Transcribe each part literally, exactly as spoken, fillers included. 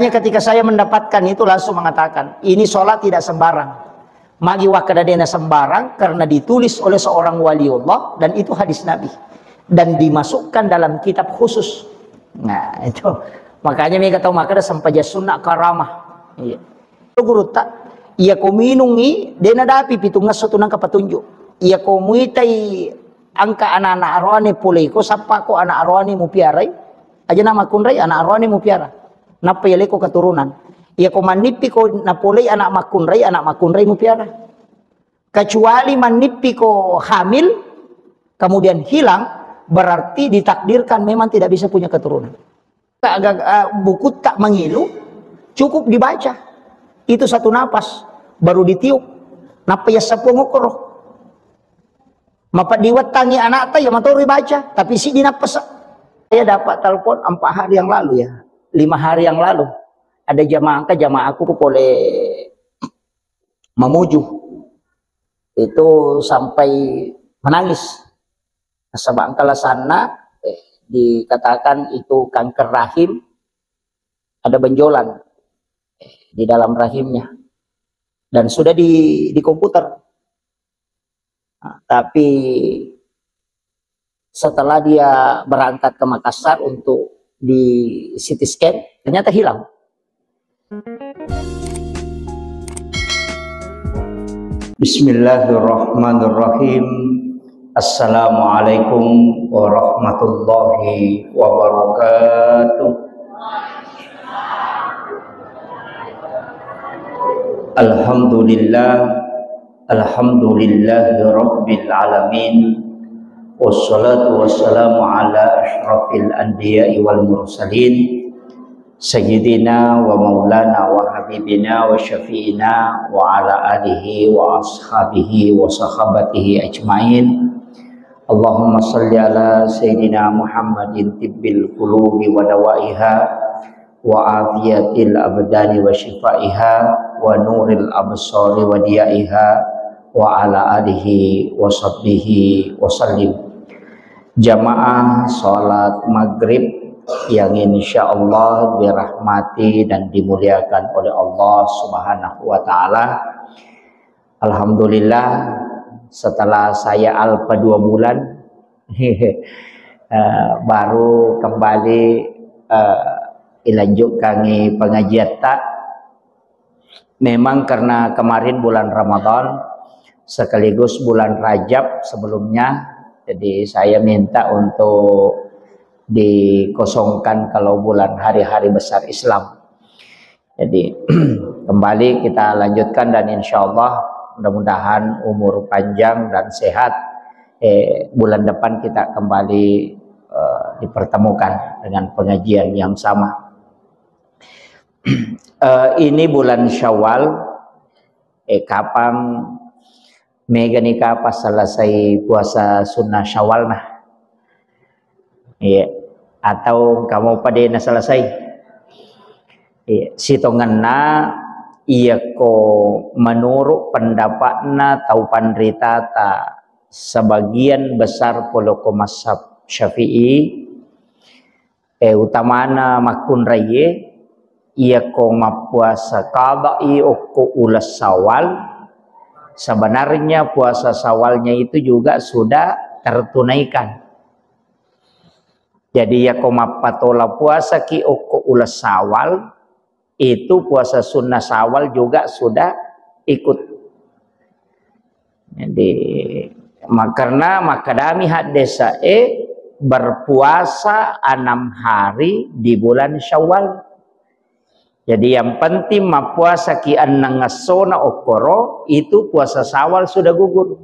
Ketika saya mendapatkan itu, langsung mengatakan, ini sholat tidak sembarang. Magi wakkeda dena sembarang, karena ditulis oleh seorang waliullah dan itu hadis Nabi. Dan dimasukkan dalam kitab khusus. Nah, itu. Makanya mega tau makkeda sempajang sunnah karamah. Iya. Itu gurutta, iya ko minungi, dena dapi pitungngesso tu nangka patunjuk. Iya ko muitai angka anak-anak aroane pole ko, sappa ko anak aroane mupiarai, aja na makkunrai anak aroane mupiara. Nappa yaleko keturunan. Iya ko mannippi ko napolei anak makkunrai, anak makkunrai mupiara. Kecuali mannippi ko hamil, kemudian hilang, berarti ditakdirkan memang tidak bisa punya keturunan. Aga-, eh, buku tak mengilu, cukup dibaca. Itu satu napas, baru ditiup. Nappa yassapuang okkoro. Mapa diwettangi anakta, ya matoro baca, tapi si dinapas. Saya dapat telepon empat hari yang lalu ya, lima hari yang lalu. Ada jamaah, angka jamaahku ku pole Mamuju. Itu sampai menangis. Nasaba engka alasanna, eh, dikatakan itu kanker rahim, ada benjolan, eh, di dalam rahimnya. Dan sudah di, di komputer. Nah, tapi setelah dia berangkat ke Makassar untuk di C T scan, ternyata hilang. Bismillahirrahmanirrahim. Assalamualaikum warahmatullahi wabarakatuh. Alhamdulillah, alhamdulillahi rabbil alamin. Wassalatu wassalamu ala asyrafil anbiya'i wal mursalin, sayyidina wa maulana wa habibina wa syafi'ina wa ala alihi wa ashabihi wa sahabatihi ajmain. Allahumma salli ala sayyidina Muhammadin tibbil qulubi wa dawaiha, wa afiyatil abdani wa syifaiha, wa nuril absari wa diyaiha, wa ala alihi wa sahbihi wa sallim. Jamaah salat maghrib yang insya Allah dirahmati dan dimuliakan oleh Allah Subhanahu wa Ta'ala. Alhamdulillah, setelah saya alpa dua bulan, eh, baru kembali, eh, ilanjutkangi pengajiatta. Memang karena kemarin bulan Ramadan sekaligus bulan Rajab sebelumnya, jadi saya minta untuk dikosongkan kalau bulan hari-hari besar Islam. Jadi, kembali kita lanjutkan dan insya Allah mudah-mudahan umur panjang dan sehat. Eh, bulan depan kita kembali, eh, dipertemukan dengan pengajian yang sama. Eh, ini bulan Syawal, eh, kapan mega nika pas selesai puasa sunnah Syawal nah. Iya. Atau kamu pada na selesai? Iya. Sitongenna, iya ko menurut pendapatna tau panritata sebagian besar poloko mazhab Syafi'i, eh, utamana makkunraiye, iya ko mappuasa qada'i okko uleng Syawal, sebenarnya puasa Syawalnya itu juga sudah tertunaikan. Jadi, iya ko mappatola puasaki okko uleng Syawal, itu puasa sunnah Syawal juga sudah ikut. Jadi, ma-, karena makkedami haddesae berpuasa enam hari di bulan Syawal. Jadi, yang penting mappuasaki enneng essona okkoro, itu puasa Syawal sudah gugur.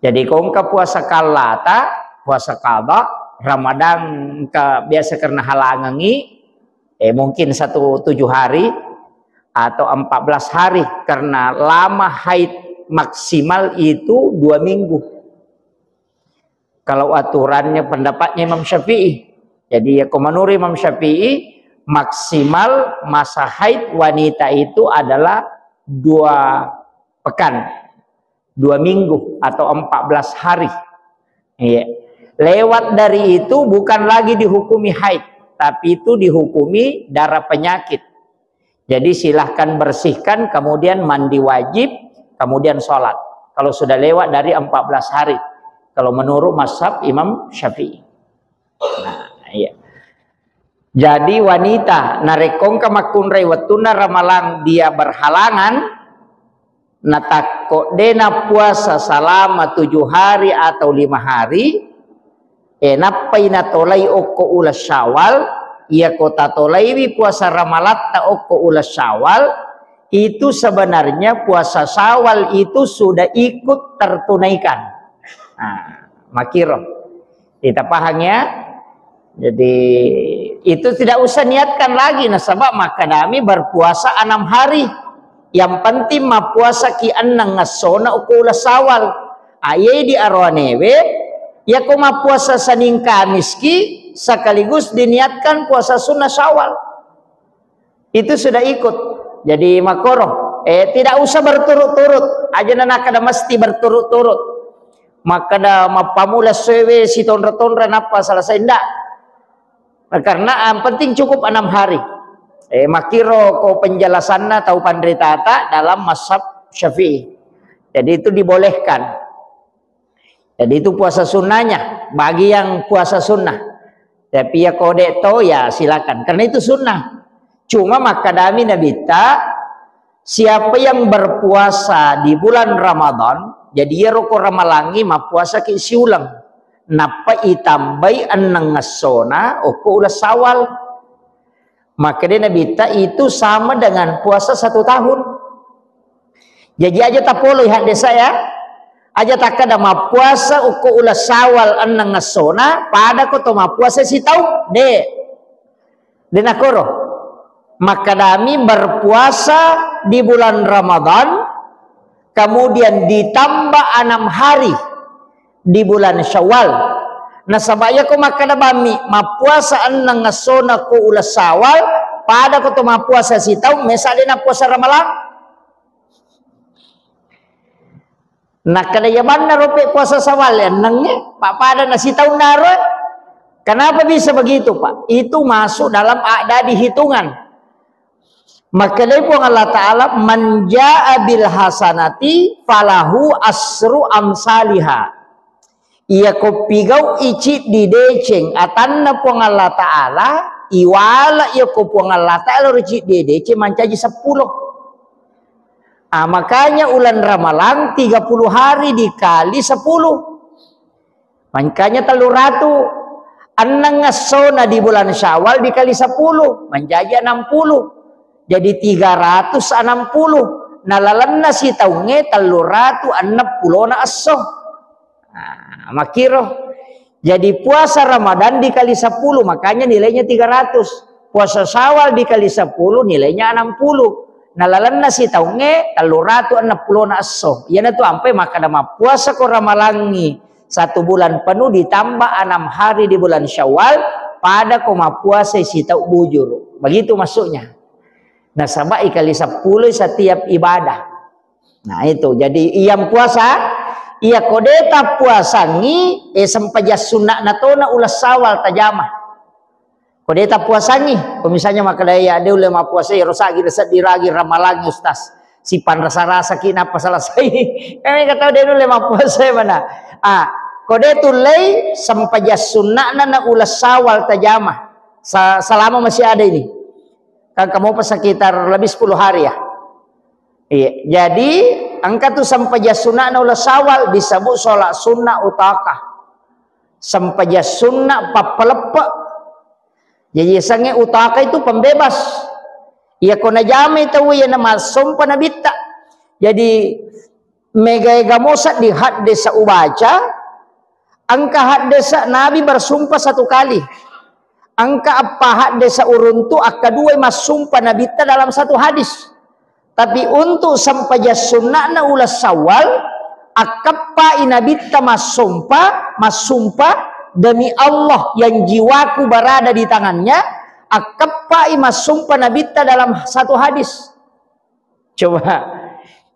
Jadi, ko engka puasa kallata, puasa qada, Ramadan engka biasa karena halangangi, eh, mungkin satu tujuh hari atau empat belas hari, karena lama haid maksimal itu dua minggu. Kalau aturannya, pendapatnya Imam Syafi'i. Jadi, ya, ko menurut Imam Syafi'i, maksimal masa haid wanita itu adalah dua pekan, dua minggu atau empat belas hari. Iya. Lewat dari itu bukan lagi dihukumi haid. Tapi itu dihukumi darah penyakit. Jadi silahkan bersihkan, kemudian mandi wajib, kemudian sholat. Kalau sudah lewat dari empat belas hari. Kalau menurut mazhab Imam Syafi'i. Nah, iya. Jadi wanita, narekko engka makkunrai wettunna ramalang dia berhalangan, natakko de nappuasa selama tujuh hari atau lima hari, eh, nappai natolai okko uleng Syawal, iyako tatolaiwi puasa ramalatta okko uleng Syawal, itu sebenarnya puasa Syawal itu sudah ikut tertunaikan. Nah, makiro. Kita paham ya? Jadi itu tidak usah niatkan lagi, nasaba makkedami berpuasa enam hari. Yang penting mappuasa ki enneng essona okko uleng Syawal. Ayai di aroanewe, yako mappuasa Senin Kamis ki sekaligus diniatkan puasa sunnah Syawal. Itu sudah ikut. Jadi makoro, eh, tidak usah berturut-turut. Aja nakkeda mesti berturut-turut. Makkeda mappamula sewe sitonra-tonra nappa selesai, ndak. Karena yang penting cukup enam hari. Eh, makiro ko penjelasanna tau panritata dalam mazhab Syafi'i. Jadi itu dibolehkan. Jadi itu puasa sunnahnya bagi yang puasa sunnah. Tapi ya kode to ya silakan. Karena itu sunnah. Cuma makkedami Nabitta, siapa yang berpuasa di bulan Ramadan, jadi iyaro ko ramalangi mappuasa ki siuleng. Nappa itambai enneng essona okko uleng Syawal. Makkeda Nabitta itu sama dengan puasa satu tahun. Jadi aja tapoloi haddesa ya. Aja takkeda mappuasa okko uleng Syawal enneng essona, pada ko to mappuasa sitaung. De. De nakoro. Makkedami berpuasa di bulan Ramadan, kemudian ditambah enam hari di bulan Syawal. Nasaba iyako makkeda bammi mappuasa enneng essona ko uleng Syawal, pada ko to mappuasa sitaung, mesa de nappuasa ramalang. Nakkeda iya banna rope puasa Syawal ennengnge, pa pada na sitaung naro. Kenapa bisa begitu, Pak? Itu masuk dalam a'dadi hitungan. Makkedai Puang Allah Ta'ala, "Man jaa bil hasanati falahu asru amsaliha." Iyako pigau'i ciddi deceng atanna Puang Allah Ta'ala, iwala iyako Puang Allah Ta'ala ro ciddi deceng mancaji seppulo. Ah, makanya ulan Ramalang tiga puluh hari dikali sepuluh. Makanya tellu ratu. Enneng essona di bulan Syawal dikali sepuluh, mancaji enam puluh. Jadi tiga ratus enam puluh. Nalalenna sitaungnge tellu ratu enneng pulona esso. Nah, makiro. Jadi puasa Ramadan dikali sepuluh, makanya nilainya tiga ratus. Puasa Syawal dikali sepuluh, nilainya enam puluh. Nalalenna sitaungnge tellu ratu enneng pulona esso. Iyanatu ampai makkeda mappuasa ko ramalangi satu bulan penuh ditambah enam hari di bulan Syawal, pada ko mappuasa sitau bujur. Begitu maksudnya. Nasaba ikali sepuluh setiap ibadah. Nah, itu. Jadi, iyang puasa, iya ko de tappuasangi, eh, sempajang sunna'na tona uleng Syawal tajama. Ko de tappuasangi, ko misalnya makkeda, "Ya, de ulle mappuasa, ero sagi seddi ragi ramalangi, Ustaz. Sipanrasa-rasa ki nappa selesai." Kan mega tau de ulle mappuasa mana. Ah, ko de tullei sempajang sunna'na na uleng Syawal tajama. Sa-, selama masih ada ini. Kan kamu pas sekitar lebih sepuluh hari ya. Iya, jadi engka tu sempajang sunna'na uleng Syawal disebut sholat sunnah utakah. Sempajang sunnah pappaleppe. Jadi sange utakah itu pembebas. Iya ko najamai tau iya na massompa nabitta. Jadi mega-ega mo sedding haddesa ubaca, engka haddesa Nabi bersumpah satu kali. Engka eppa haddesa uruntu, akka duai massumpa Nabitta dalam satu hadis. Tapi untuk sempajang sunna'na uleng Syawal, akkeppai Nabitta massumpa, massumpa, "Demi Allah yang jiwaku berada di tangannya," akkeppai massumpa Nabitta dalam satu hadis. Coba.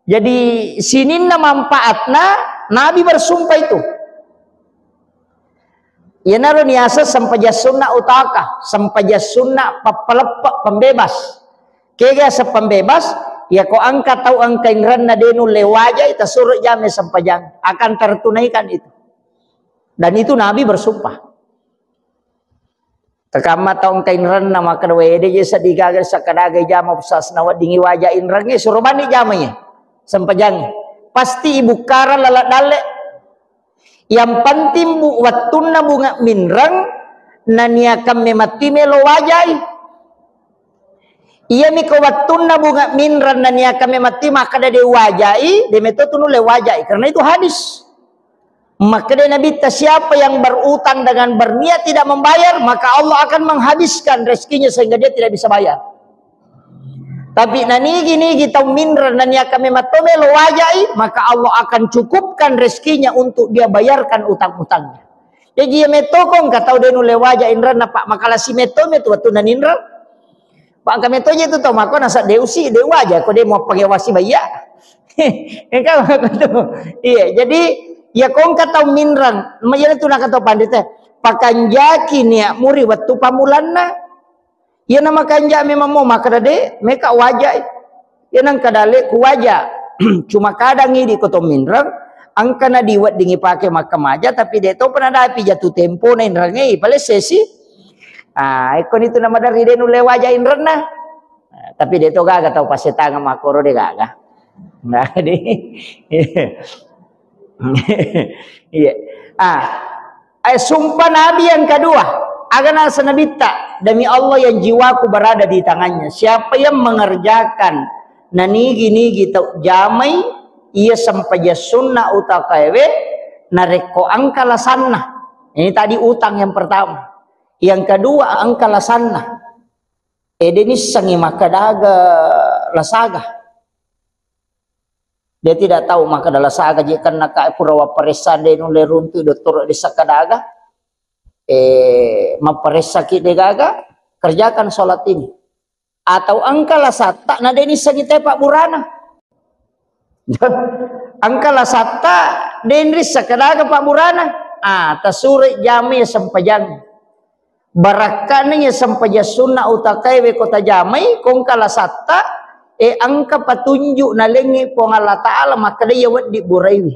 Jadi sininna manfaatna Nabi bersumpah itu. Iyanaro niaseng sempajang sunna utaka, sempajang sunna pappaleppe, pembebas. Kega sempajang pembebas? Yako engka tau engka inrenna de nulle wajai, tasuro jamai sempajang, akan tertunaikan itu. Dan itu Nabi bersumpah. Tekamma tau engka inrenna makkeda, "Wede je seddi gaga sakkadaga jama pusasna weddingi waja inrengnge, suro bani jamai sempajangnge." Pasti ibukkarang laleng dalle. Yang penting bu, wettunna bunga minreng naniakang mematti melo wajai. Iyami ko wettunna bunga minreng naniakang mematti makkeda de wajai, de metto tu nulle wajai. Karena itu hadis. Makkeda Nabitta, "Siapa yang berutang dengan berniat tidak membayar, maka Allah akan menghabiskan rezekinya sehingga dia tidak bisa bayar." Tapi nanigi-nigi tau minreng naniakang memang to melo wajai, maka Allah akan cukupkan rezekinya untuk dia bayarkan utang-utangnya. Jadi iya metto ko engka tau de nulle waja inrenna, Pak, makalasi metto metu wettunna ninreng. Pak, engka metto je tu tau mako nasa de usi, de waja ko de mau pakai wasi bayya. Engka mako tu. Iya, jadi ya ko engka tau minreng, ma-, iya tu naka tau pandita, pakanjaki niat muri wettu pamulanna. Iya na makanja memang mau makkeda de, meka wajai. Iya nang kadale ku waja. Cuma kadang idi ko to minreng, engka na diweddingi pake makkamaja, tapi de to pernah dapi jatuh tempo na inrengnge, pale sesi. Ah, ekko nitu na maderri de nulle waja inrenna. Ah, tapi de to gaga tau pasetanga makkoro de gaga. Nah, di, iya. Ah, eh, sumpah Nabi yang kedua. Aga nasa Nabitta, "Demi Allah yang jiwaku berada di tangannya. Siapa yang mengerjakan nanigi-nigi tau jamai, iya sempajang sunna utakaewe, narekko engka lasanna." Ini tadi utang yang pertama. Yang kedua, engka lasanna. Eh, de nissengi makkadaga lasaga. Dia tidak tahu makkada lasaga je kenna ka pura wapparessa de nulle runtu dokter de sakkadaga. Eh, mapparessaki de gaga, kerjakan sholat ini. Atau engka lasatta na de nissengi te pabburana. Engka lasatta de nrissa kadaga pabburana. Ah, tasuro jamai sempajang. Barakkana iya sempajang sunna utakaewe ko tajamai, ko engka lasatta, e, engka patunjuk nalengngi Puang Allah Ta'ala makkeda iya wedding buraiwi.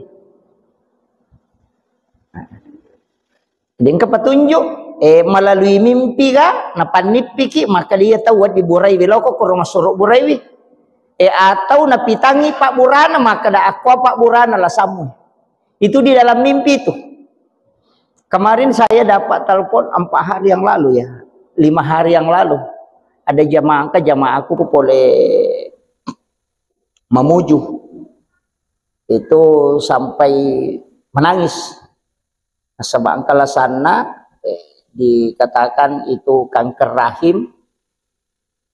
Jadi engka patunjuk, e, melalui mimpi ga, napannippiki, makkeda iya tau wedding buraiwi, loko koro massuro buraiwi. E, atau napitangi pabburana, makkeda, "Akkoa pabburana lasammu." Itu di dalam mimpi itu. Kemarin saya dapat telepon empat hari yang lalu ya, lima hari yang lalu. Ada jamaah, engka jamaahku pole Mamuju. Itu sampai menangis. Nasaba engka lasanna, eh, dikatakan itu kanker rahim,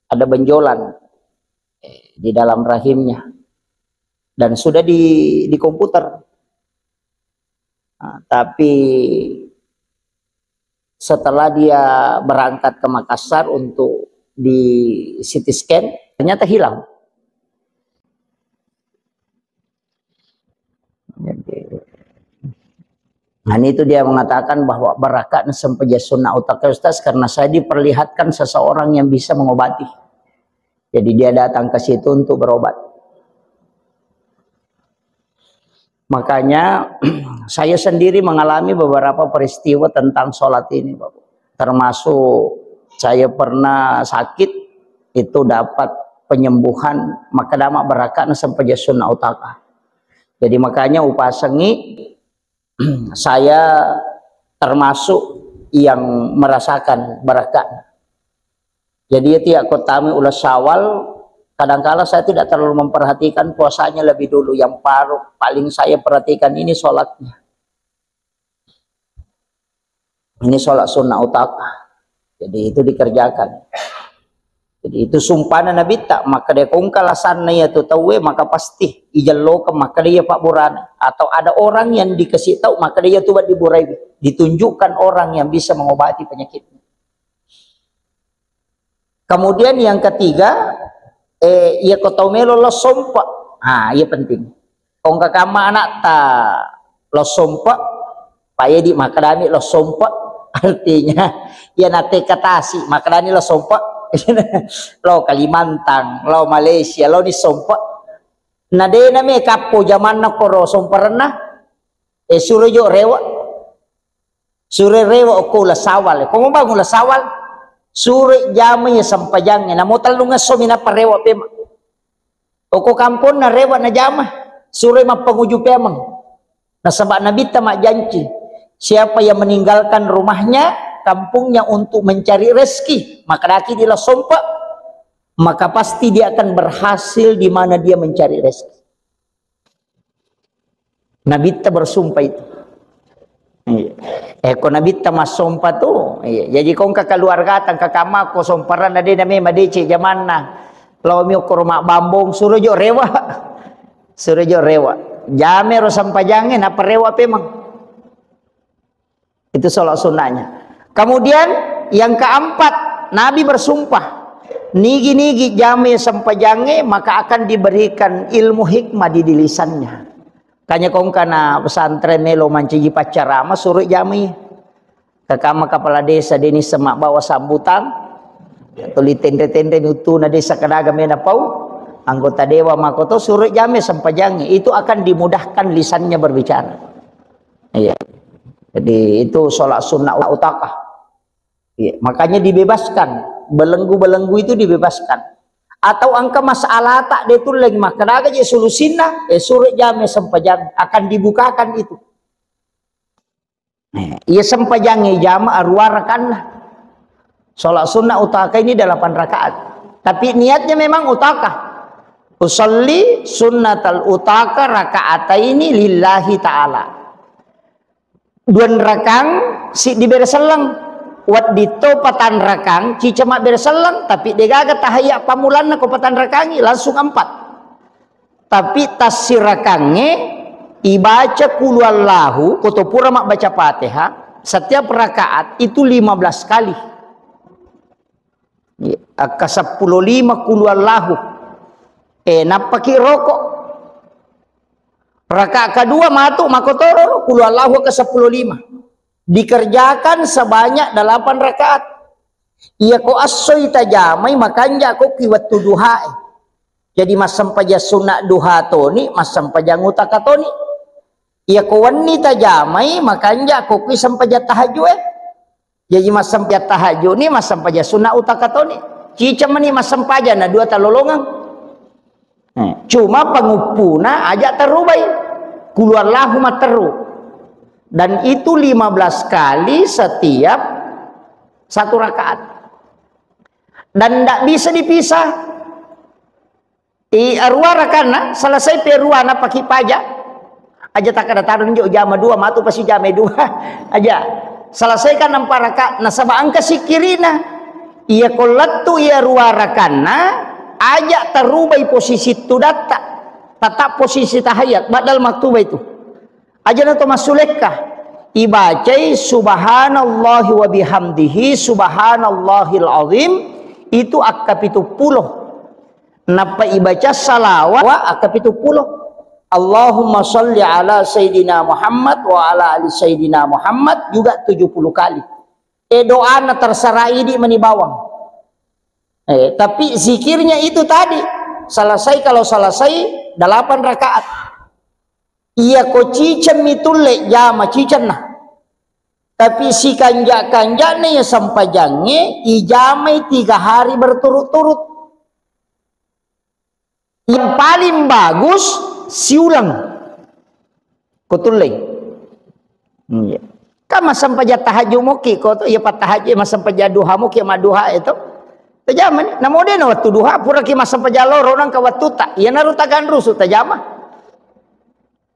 ada benjolan, eh, di dalam rahimnya. Dan sudah di, di komputer. Nah, tapi setelah dia berangkat ke Makassar untuk di C T scan, ternyata hilang. Nah, ini itu dia mengatakan bahwa barakat sempajang sunna utaka, Ustaz, karena saya diperlihatkan seseorang yang bisa mengobati. Jadi dia datang ke situ untuk berobat. Makanya saya sendiri mengalami beberapa peristiwa tentang sholat ini, Bapak. Termasuk saya pernah sakit, itu dapat penyembuhan, maka dama barakat sempajang sunna utaka. Jadi makanya upasengi, saya termasuk yang merasakan barakat. Jadi ya tiap kota ulas Syawal, kadangkala saya tidak terlalu memperhatikan puasanya lebih dulu. Yang paru-, paling saya perhatikan ini sholatnya. Ini sholat sunnah utaka. Jadi itu dikerjakan. Jadi itu sumpahna Nabitta, maka dia kongka lasanna ya tu tauwe, maka pasti ijallokeng, maka dia pabburana. Atau ada orang yang dikasih tahu, maka dia tu buat diburai. Ditunjukkan orang yang bisa mengobati penyakitnya. Kemudian yang ketiga, eh, iya ko tau melo lo sompa. Ah, iya penting. Kongka kamma anatta lo sompa, payedi makadami lo sompa. Artinya, iya natekka tasi, makkedani lo sompe. Lo Kalimantan, lo Malaysia, lo ni sompe. Na dena me kappo jamanna koro somperenna. E, suro jo rewe. Suro rewe okko ula sawal. Ko mau bangun ula sawal, suro jamai sempajangnge. Namo tellung esso mi nappa rewe pema. Oko kamponna rewe najama, suroi mappanguju pemeng. Nasaba Nabitta majjanci, siapa yang meninggalkan rumahnya, kampungnya untuk mencari rezeki, maka daki di lo sompe, maka pasti dia akan berhasil di mana dia mencari rezeki. Nabitta bersumpah itu. Iya. Eh, ko Nabitta massompa tu, iya. Jadi ko engka keluarga tang kakamma ko somparana de na memang decek jamanna. Lao mi okkoro mabbambong, suro jo rewe. Suro jo rewe. Jame ro sempajangnge, nappa rewe pemeng. Itu sholat sunnahnya. Kemudian yang keempat, Nabi bersumpah, nigi-nigi jame sempajangnge, maka akan diberikan ilmu hikmah di, di lisannya. Kanya kongkana pesantren melo mancaji paccarama, suro jamai. Kakama kepala desa, deni semak bawa sambutan, tuli tenre-tenre nutuna desa kadaga mena pau, anggota dewan makoto, suro jame sempajangnge. Itu akan dimudahkan lisannya berbicara. Iya. Jadi itu sholat sunnah utakah. Iya. Makanya dibebaskan. Belenggu-belenggu itu dibebaskan. Atau engka masalah tak dia tulleng, maka daga je solusinna, eh, suro jame sempajang, akan dibukakan itu. Eh, iya sempajangnge jama arua rakanna. Sholat sunnah utaka ini delapan rakaat. Tapi niatnya memang utaka. Usalli sunnatal utaka rakaataini lillahi ta'ala. Dua rakang siddi bere selleng. Wadditto patan rakang cica mabbere selleng, tapi degaga tahayya pamulanna ko patan rakangi, langsung empat. Tapi tassirakangnge ibaca qul huwallahu, ko to pura mabbaca Fatihah, setiap rakaat itu lima belas kali. Iya, akka seppulo lima qul huwallahu. Eh, nappaki roko. Rakaat kedua matu makotoro qul huwallahu akka seppulo lima. Dikerjakan sebanyak delapan rakaat. Iya ko assoi tajamai makanja ko ki wettu duhae. Jadi massempajang sunna duha toni, massempajang utaka toni. Iya ko wenni tajamai makanja ko ki sempajang tahajud e. Jadi massempajang tahajud ni, massempajang sunna utaka toni. Ciceng mani massempajang na dua talolongeng. Eh, cuma penguppuna aja terubai. Qul huwallahu matteru. Dan itu lima belas kali setiap satu rakaat. Dan ndak bisa dipisah. I arua rakanna, selesai pe ruana paki paja. Aja takkada taro njo jama dua, matu pasi jama dua. Aja. Selesaikan empat rakaat, nasaba engka sikkirina. Iya ko lettu iya rua rakanna, aja tarubai posisi tudatta. Tetap posisi tahayat, badal maktuba itu. Ajana to massulekka. Ibacai subhanallahi wa bihamdihi, subhanallahil azim, itu akka pitu pulo. Nappa ibaca salawat akka pitu pulo. Allahumma salli ala Sayyidina Muhammad wa ala ali Sayyidina Muhammad juga tujuh puluh kali. Eh, doana terserah idi meni bawang. Eh, tapi zikirnya itu tadi. Selesai, kalau selesai delapan rakaat. Iya ko ciceng mi tulle jama cicenna. Tapi sikanja-kanjana iya sempajangnge ijamai tiga hari berturut-turut. Yang paling bagus siuleng. Ko tullei. Iya. Kan massempajang tahajud muki ko to, iya pattahajud, massempajang duha muki, madduha itu. Tajamani, namo de na wettu duha, puraki massempajang loro nangka wettuta. Iya naru taganrusu tajama.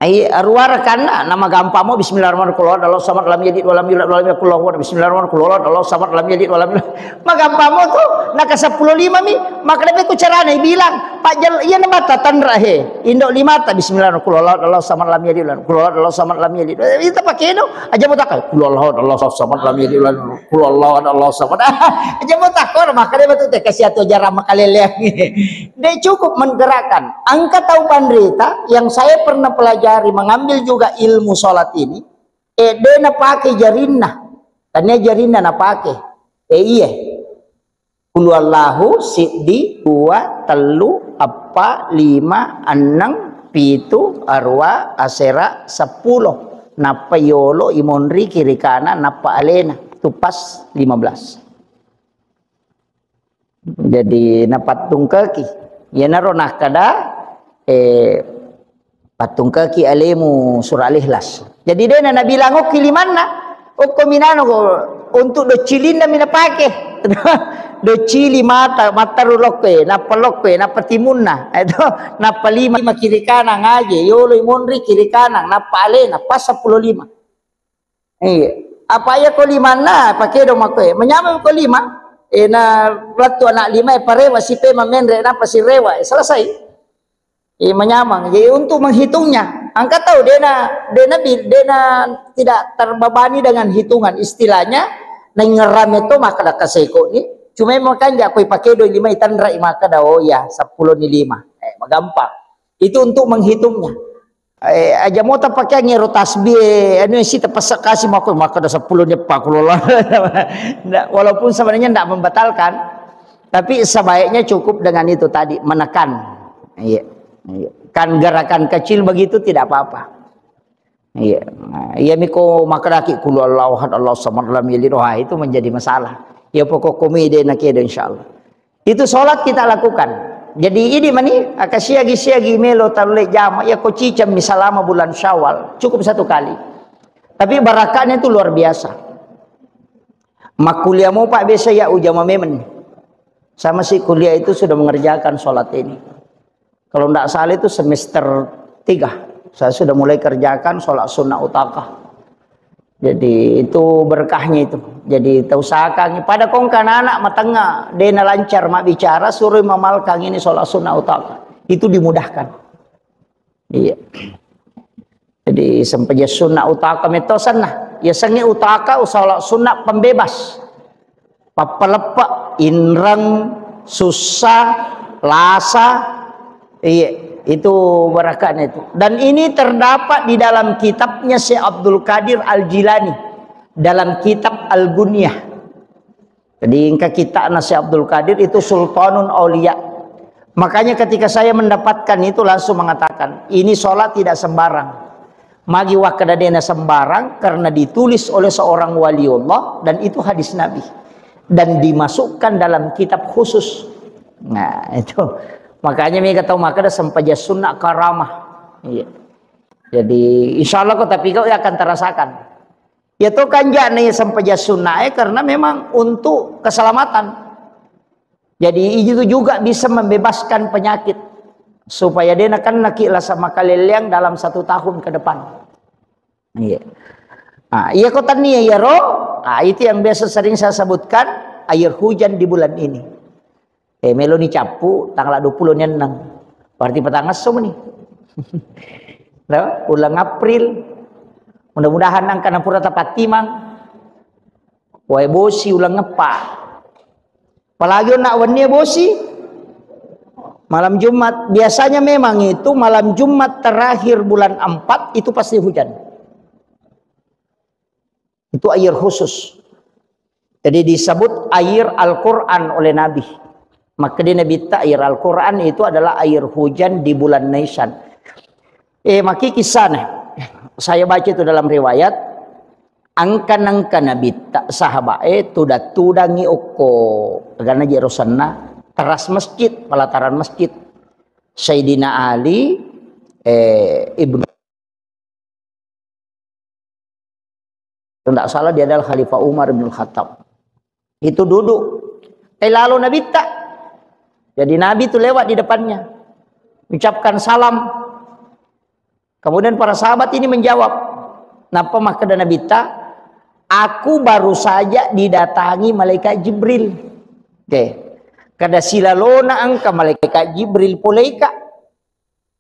Ai, arua rakanna, nama gampang mo, bismillahirrahmanirrahim, qul huwallahu ahad, Allahu samad, lam yalid walam yulad walam yakul lahu kufuwan ahad, bismillahirrahmanirrahim, qul huwallahu ahad, Allahu samad, lam yalid walam yulad. Magampa mo tu, naka seppulo lima mi, maka dapat ku carana bilang, Pak Jal, iya na mata tanra he, indo limata, bismillahirrahmanirrahim, qul huwallahu ahad, Allahu samad, lam yalid walam, qul huwallahu ahad, Allahu samad, lam yalid. Ita pakai no, aja mo takkan, qul huwallahu ahad, Allahu samad, lam yalid walam, qul huwallahu ahad, Allahu samad. Aja mo takkan, maka dia betul teh kasih atu jarang makaleleang. Dia cukup menggerakkan. Angka tau panrita yang saya pernah pelajari, mengambil juga ilmu sholat ini, eh, de na pakai jarinna. Tania jarinna napake. Eh, iye. Qul huwallahu siddi, dua, tellu, eppa, lima, enneng, pitu, arua, asera, seppulo. Nappa yolo imonri kiri kanan, nappa alena. Itu pas lima belas. Jadi napattungkeki. Iyanaro nakkeda, eh, pattungkeki alemu surah Al-Ikhlas. Jadi dena nabilang okki limanna, okko minano ko untuk doccilinna mi napake. Doccili mata, mattaru lokkoe, nappa lokkoe, nappa timunna. Itu, nappa lima, lima kiri kanan aje, yolo imonri kiri kanan, nappa alena, pas seppulo lima. Iya. Apa iya ko limanna, pakedo makkoe. Menyameng ko lima, eh, na lettu anak lima, eh, parewa, sipe mamenre, nappa sirewa, eh, selesai. Eh, menyameng. Jadi untuk menghitungnya, engka tau dena, dena bil-, dena tidak terbebani dengan hitungan. Istilahnya, naingerame to maka da kaseko ni. Cuma makan ja koi pakedo lima itanra maka da, oh ya, seppulo ni lima. Eh, magampang. Itu untuk menghitungnya. Eh, aja mau tapakai ngero tasbih, eh, anu si tepesek kasih mako, maka ada sepuluh ni pakulola. Ndak, walaupun sebenarnya ndak membatalkan, tapi sebaiknya cukup dengan itu tadi, menekan. Iya. Iya. Kan gerakan kecil begitu tidak apa-apa. Iya. Nah, iya miko makadaki kulu Allahu ahad, Allahu samad, lam yalid, wah, itu menjadi masalah. Ya pokok komide na kedo insyaallah. Itu sholat kita lakukan. Jadi ini mani, aka siagi-siagi melo talle jama, ya ko cicammi salama bulan Syawal, cukup satu kali. Tapi barakahnya itu luar biasa. Makkuliah mau Pak biasa ya ujama memang. Sama si kuliah itu sudah mengerjakan sholat ini. Kalau ndak salah itu semester tiga, saya sudah mulai kerjakan sholat sunnah utakah. Jadi itu berkahnya itu. Jadi tausahakan pada kongka anak matengah, dena lancar mak bicara, suruh mamalkan ini sholat sunnah utakah. Itu dimudahkan. Iya. Jadi sempajang sunnah utaka metto senna. Ya sengnge utaka usala sunnah pembebas. Pappaleppe, inreng, sussa, lasa. Iya, itu barakahnya itu. Dan ini terdapat di dalam kitabnya Syekh Abdul Qadir Al-Jilani, dalam kitab Al-Gunyah. Jadi engka kitabna Syekh Abdul Qadir itu Sultanun Aulia. Makanya ketika saya mendapatkan itu langsung mengatakan, ini sholat tidak sembarang. Magi wakkeda dena sembarang karena ditulis oleh seorang waliullah dan itu hadis Nabi. Dan dimasukkan dalam kitab khusus. Nah, itu. Makanya mega tau makkeda sempajang sunnah karamah. Iya. Jadi insya Allah kau tapi kau akan terasakan. Ya to kanjana sempajang sunnah, eh, karena memang untuk keselamatan. Jadi itu juga bisa membebaskan penyakit supaya dena kennaki lasa makaleleang dalam satu tahun ke depan. Iya. Ah, iya ko tania iyaro, ah, itu yang biasa sering saya sebutkan, air hujan di bulan ini. Eh, meloni cappu tanggal dua puluh ni enneng. Berarti petang esso meni. Lo, ulang April. Mudah-mudahan angka nampura tapattimang. Wae bosi ulang eppa. Apalagi nak wenni bosi. Malam Jumat. Biasanya memang itu malam Jumat terakhir bulan empat itu pasti hujan. Itu air khusus. Jadi disebut air Al-Quran oleh Nabi. Maka di Nabi ta air Al-Quran itu adalah air hujan di bulan Nisan. Eh, maki kisahnya. Saya baca itu dalam riwayat. Angka-angka Nabi ta sahabat eh tuda-tudangi okko. Karena jerosanna teras masjid, pelataran masjid. Sayyidina Ali, eh, Ibnu Tidak salah dia adalah Khalifah Umar bin Khattab. Itu duduk. Eh, lalu Nabi tak. Jadi Nabi itu lewat di depannya. Ucapkan salam. Kemudian para sahabat ini menjawab. Napa makkeda Nabi tak? Aku baru saja didatangi malaikat Jibril. Oke. Kada silalona angka malaikat Jibril poleka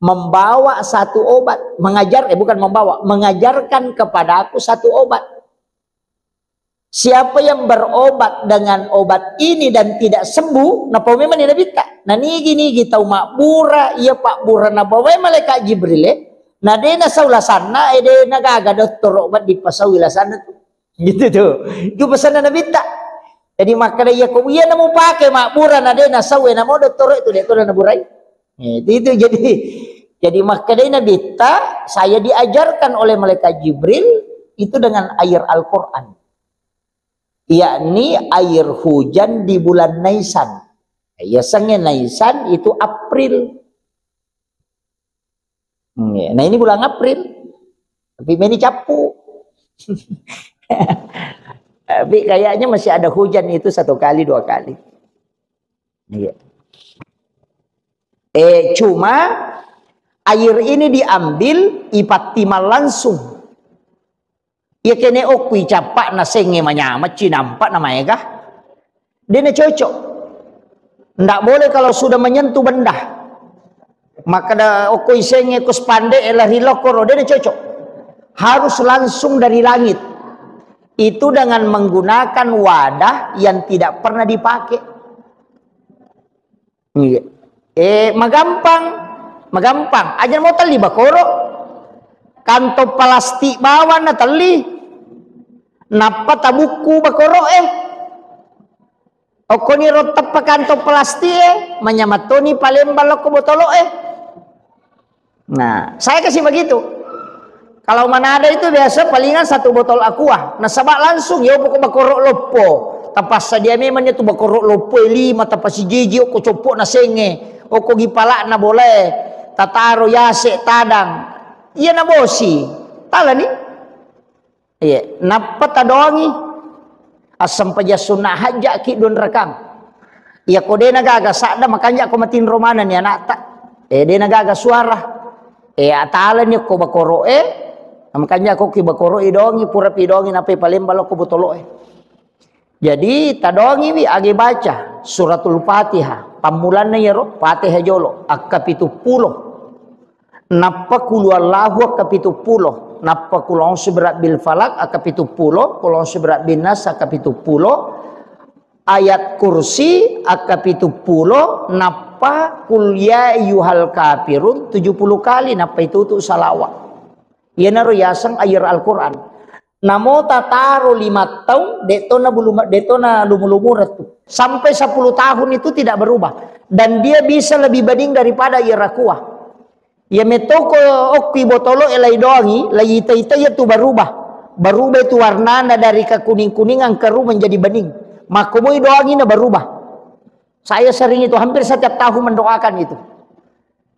membawa satu obat, mengajar, eh, bukan membawa, mengajarkan kepadaku satu obat. Siapa yang berobat dengan obat ini dan tidak sembuh, napau memang ni Nabi ta. Nah, nigi-nigi tau mabbura, iya pabbura nabawai malaikat Jibril, eh. Nah, dena sau lasanna, eh, dena gaga dokter obat dipasaui lasanna tu. Gitu tuh. Itu pesanna Nabitta. Jadi makkeda iya ko iya namo pake mabbura na de nasau e namo dottoro itu de to na burai. Eh, itu, itu jadi jadi makkeda Nabitta, saya diajarkan oleh malaikat Jibril itu dengan air Al-Quran. Yakni air hujan di bulan Naisan. Ya, sange Naisan itu April. Hmm, ya. Nah, ini bulan April. Tapi meni cappu. Tapi kayaknya masih ada hujan itu satu kali, dua kali. Iya. Eh, cuma air ini diambil, ipattimang langsung. Iya kene okku icappa na senge manyamacci nampa na maega. Dena cocok. Ndak boleh kalau sudah menyentuh benda. Maka da okko isenge ko spande e lari lokoro, dena cocok. Harus langsung dari langit. Itu dengan menggunakan wadah yang tidak pernah dipakai. Iya. Eh, magampang, magampang. Aja mau telli bakoro. Kantong plastik bawang na telli. Nappa tabukku bakoro eh. Okkoni ro teppa kantong plastik eh, manyamattoni palembang lokko botolo eh. Nah, saya kasih begitu. Kalau Manado itu biasa palingan satu botol aqua. Nasaba langsung ya pokok bakoro loppo. Tapassadia memang itu bakoro loppo e lima, tapasijiji okko coppo na senge, okko gipala na bolae, tataro yase tadang. Iya na bosi. Talani. Iya, nappa tadoangi. Assempajang sunna hajjaki dua rakang. Iya ko dena gaga sadda makanja ko matinro manenni anakta. Eh, dena gaga suara. Eh, atalani ko bakoro e. Makanja ko ki bakoro i dongi, pura pi dongi napai palembang lokko botolo e. Jadi tadongi wi age baca suratul Fatihah. Pammulanna iyaro Fatihah jolo akka pitu pulo. Nappa kulu Allahu akka pitu pulo, nappa kul a'udzu birabbil falaq akka pitu pulo, kul a'udzu birabbin nas akka pitu pulo, ayat kursi akka pitu pulo, nappa kul ya ayyuhal kafirun tujuh puluh kali, nappa itutu salawa. Iyanaro yaseng air Al-Quran. Namo tataro lima tahun, detona bulu, detona lumu-lumureng tu. Sampai sepuluh tahun itu tidak berubah. Dan dia bisa lebih bening daripada air aqua. Ya metoko okki botolo e lai doangi, lai ita-ita iya tu berubah. Berubah itu warnana dari kekuning-kuningan keru menjadi bening. Makkomoi doangi na berubah. Saya sering itu, hampir setiap tahun mendoakan itu.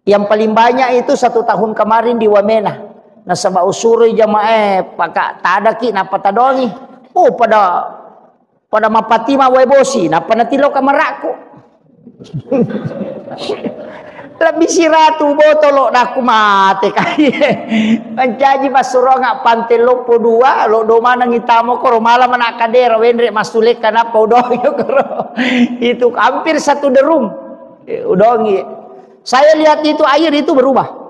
Yang paling banyak itu satu tahun kemarin di Wamena. Nasaba usuroi jamaah e, paka tadaki, napa tadoangi. Oh, pada, pada mapatima wae bosi, napa natilo kamarakku. Lebih siratu botolo, daku mate kai. Mancaji passuronga pante loppo dua, lo do maneng itamo koro malam anak kadera, wenre masulekka napa udoangi koro. Itu hampir satu derum. Eh, udoangi. Saya lihat itu air itu berubah.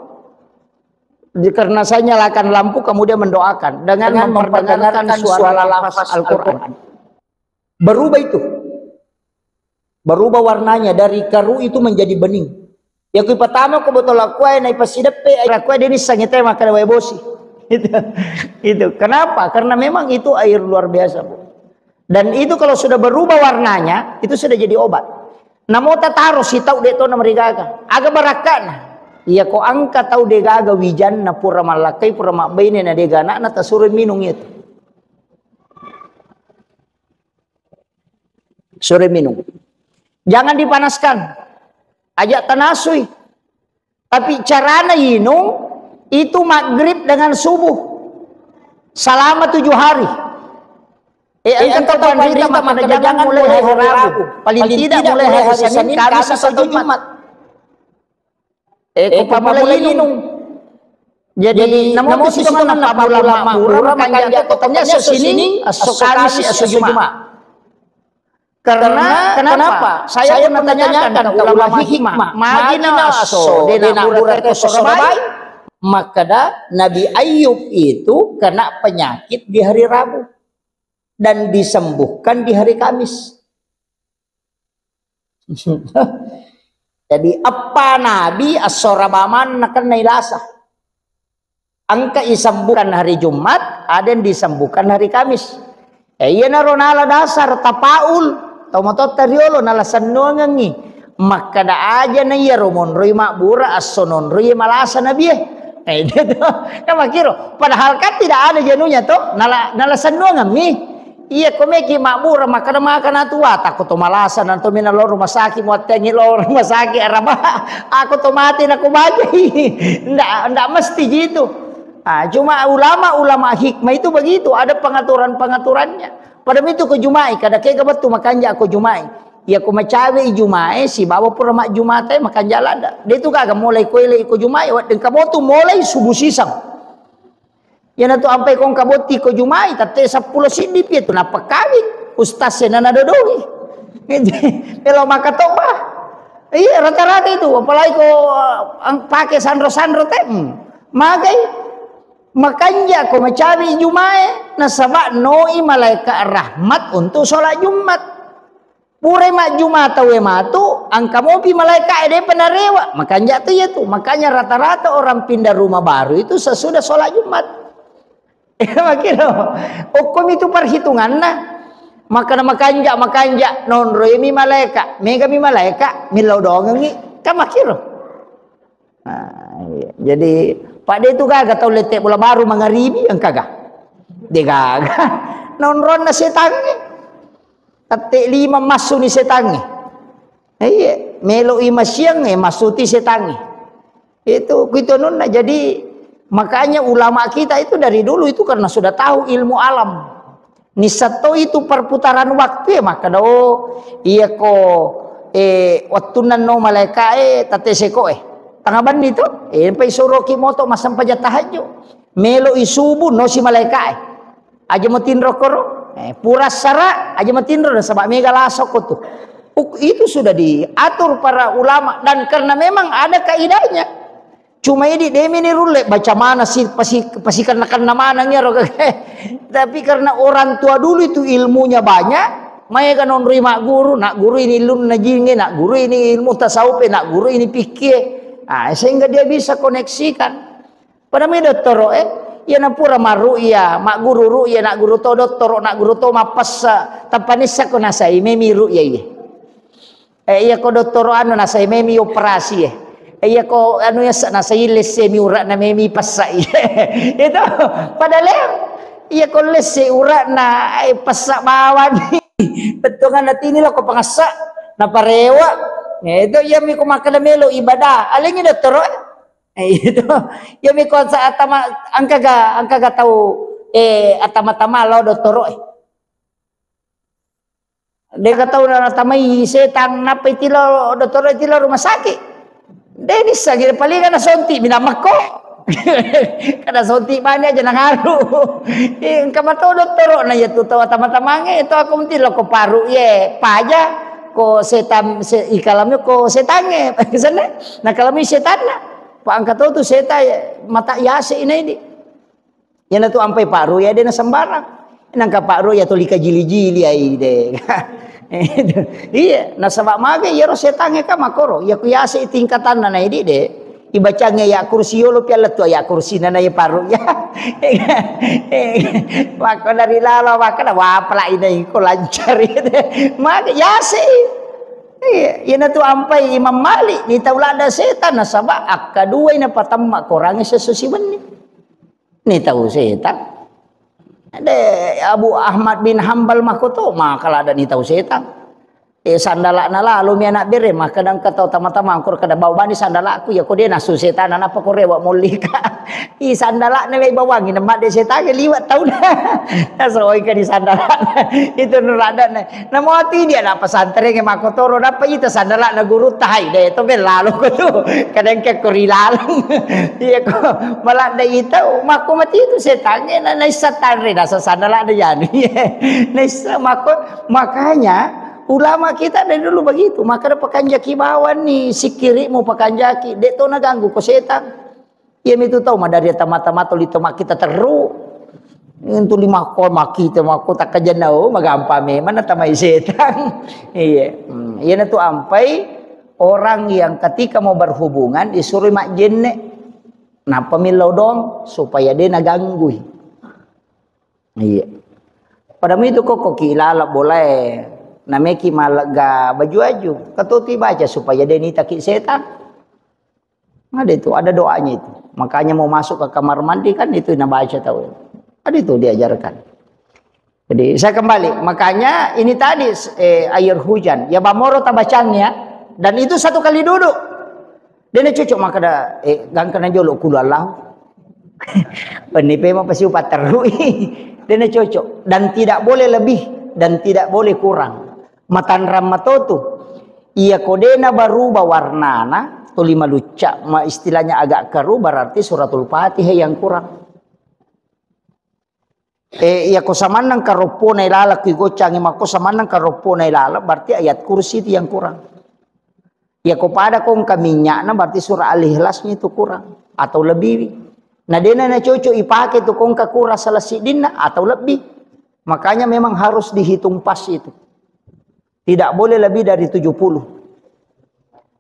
Di-, karena saya nyalakan lampu, kemudian mendoakan dengan memperdengarkan suara lafaz Al-Quran. Berubah itu. Berubah warnanya dari keru itu menjadi bening. Ya, kui pertama ko botol aqua, na ipasideppe air aqua, deni sangete maka wae bosi. Itu. Itu. Kenapa? Karena memang itu air luar biasa, Bu. Dan itu kalau sudah berubah warnanya, itu sudah jadi obat. Namo tataro sitau de to namarigaga. Aga barakkana. Iya ko angka tau degaga wijanna pura mallakkai, pura mabbaine na dega anakna, tasuro minung itu. Sore minum. Jangan dipanaskan. Ajak tanasui. Tapi carana inung itu maghrib dengan subuh. Selama tujuh hari. Eh, engka tau panrita makkeda jangan mulai hari Rabu. Paling tidak mulai hari Senin, Kamis atau Jumat. Eh, ko pammulai inung. Jadi, namo tu sitongan na pammula mabbura, makanja ko tania esso Sining, esso Kamis, esso Jumat. Karena, kenapa? Saya pernah tanyakan ke ulama hikmah, magi na esso de nabbura ko esso Rabai, makkeda Nabi Ayub itu kena penyakit di hari Rabu dan disembuhkan di hari Kamis. Jadi, eppa nabi esso Rabamanna kennai lasa. Engka isembuhkan hari Jumat, ada yang disembuhkan hari Kamis. Eh, iyanaro nala dasar tapaul, tau matotta riolo nala sennuangengngi. Makkeda aja na iyaro monroi mabbura esso nonroi malasa nabie. Eh, itu. Kan makkiro. Padahal kan tidak ada jenuhnya to, nala, nala sennuangemmi. Iya, ko meki mabbura makkeda maka na tua, takko to malasa, na to mena lao rumah sakit, muattengi lao rumah sakit, araba, aku to mati na ko bajai. Ndak, ndak mesti gitu. Ah, cuma ulama-ulama hikmah itu begitu, ada pengaturan-pengaturannya. Pada itu ko Jumai, kada kega bettu makanja ko Jumai. Iya ko macawe i Jumai, sibawa pura majjumata makanja lada. De tu gaga mulai ko ele ko Jumai, waddeng kabotu mulai subuh sisang. Iyanatu ampai kong kabotti ko Jumai, tette seppulo siddi pi tu nappa kawing. Ustaz e nana dodoi. Melo maka toba. Iya, rata-rata itu, apalagi ko, eh, ang-, pake sanro-sanro te. Hmm. Magai, makanja ko macawi Jumae, nasaba noi malaikat rahmat untuk sholat Jumat. Purai majjuma tauwe matu, angka mopi malaika e depa narewa. Makanja tu iya tu. Makanya rata-rata orang pindah rumah baru itu sesudah sholat Jumat. Makiro. Okkomi tu perhitunganna. Makana makanja, makanja, nonroi mi malaika, mega mi malaika, millau dongengi, kan makiro. Nah, iya. Jadi, pada itu gaga tau lette bola baru mangaribi, engkaga. De gaga. Nonronna setangnge. Tette lima massuni setangnge. Iya, melo i masiang, eh, massuti setangnge. Itu, kuitu anunna. Jadi, makanya ulama kita itu dari dulu itu karena sudah tahu ilmu alam. Nissatto itu perputaran waktu ya, maka do, iya ko, eh, wattunna no malaika, eh, tette seko, eh. Tengah banni to, eh, pai soroki moto massempajang tahajud. Melo i subuh no si malaika, eh. Aja matinro koro, eh, pura sara, aja matinro, nasaba mega lasoko tu. Uk-, itu sudah diatur para ulama, dan karena memang ada kaidahnya. Cuma idi demi ni rulle baca mana si pasi-, pasikenna-kenna maneng iyaro. Tapi karena orang tua dulu itu ilmunya banyak, maega nonroi magguru, nak guru ini lun najinge, nak guru ini ilmu tasawuf, nak guru ini fikih. Ah, sehingga dia bisa koneksikan. Pada mi dottoro, eh, iya napura marru'ya, magguru ru'ya, nak guru to dottoro, nak guru to mappessa, tappa nissa ko nasai memi ru'ya iye. Eh, iya ko dottoro anu nasai memi operasi, eh. Eh, iya ko anu yasa nasai lesse mi ura'na memi pessa iye. Itu pada leo. Iya ko lesse ura'na, eh, pessa bawani. Bettuanna tini lo ko pangassa, naparewa. Eh, itu iya mi ko makkeda melo ibadah. Alengi dottoro, eh. Eh, itu. Iya mi ko sa atama, angkaga, angkaga tau, eh, atama-tama lo dottoro, eh. Deka tau na natamai setang, nappa itilo dottoro, itilo rumah sakit. De nissa, gila paling ana sonti, mina makko. Kada sonti mani aja nangaru. Eh, engka mato dottoro na iya tu tau atama-tamange, itu aku menti lo ko paru ye, paja, ko setan, se-, ikalamnya ko setange. Sana, na kalami setanna. Pa angka to tu seta, mata yase ina ini. Iyanatu ampai Pak Ruya de na sembarang. Nangka Pak Ruya tuli kajili-jili ai de. Iya, nasaba mage iyaro setangnge ka makoro. Iya ku yase tingkatanna na idi de. Ibacangnge ayat kursi yolo pi lettu ayat kursi na na iya Pak Ruya. Mako dari lalo mako na wapala ina iko lancar. Mage yase. Iya, iyanatu ampai Imam Malik ni tau ladda setan nasaba akka dua ina patamma korangnge sesso sibenni. Ni tau setang. De, Abu Ahmad bin Hambal makkoto, maka lada ni tau setang. Eh, sandala'na lalo mi anak bere, maka dangka tau tama-tama angkor kada bau bani sandala'ku, ya ko de nasu setang, napa ko rewa mollika. I sandala'na wei bawangi, nemma de setang liwat tau na. Nasoi ka di sandala'na. Itu nuradana. Namo ati dia na pesantren e makkotoro, nappa ita sandala'na gurutta, hai de to bellalo ko tu. Kadang ke ko rilaleng. Iya ko maladda ita makko mati itu setangnge na naissa tanre nasa sandala'na yanu. Naissa makko, makanya ulama kita dari dulu begitu, maka ada pakanjaki bawang ni sikirimu pakanjaki, de to naganggu ko setang. Iya mitu tau madari tama-tama tuli to makkita terru. Itu lima ko makkita makko takkajenna, oh, magampa memang natamai setang. Iya. Hmm. Iyanatu ampai orang yang ketika mau berhubungan disuruh majjenne. Napa millau dong supaya de naganggui. Iya. Pada itu kok ki lala bolae, nameki malega baju-baju. Katoti baca supaya denita ki setan. Ada itu, ada doanya itu. Makanya mau masuk ke kamar mandi kan itu nabaca tahu. Ada itu diajarkan. Jadi saya kembali, makanya ini tadi eh, air hujan. Ya bamoro tabacangnya dan itu satu kali duduk. Dia cocok maka ada eh, gangkana jolo kulu Allah. Pennipe mau pasti upaterui. Dia cocok dan tidak boleh lebih dan tidak boleh kurang. Matanrang matotu. Iya kodena baruba warnana, tuli malucca, ma istilahnya agak keruh berarti suratul Fatihah yang kurang. Eh, iya ko samannang karoppo na ilala kui goccangi mako samannang karoppo na ilala berarti ayat kursi itu yang kurang. Iya ko pada kongka minyakna berarti surah Al-Ikhlasnya itu kurang atau lebih. Nah, dena na cocok ipake tu kongka kurang salah siddinna atau lebih. Makanya memang harus dihitung pas itu. Tidak boleh lebih dari tujuh puluh.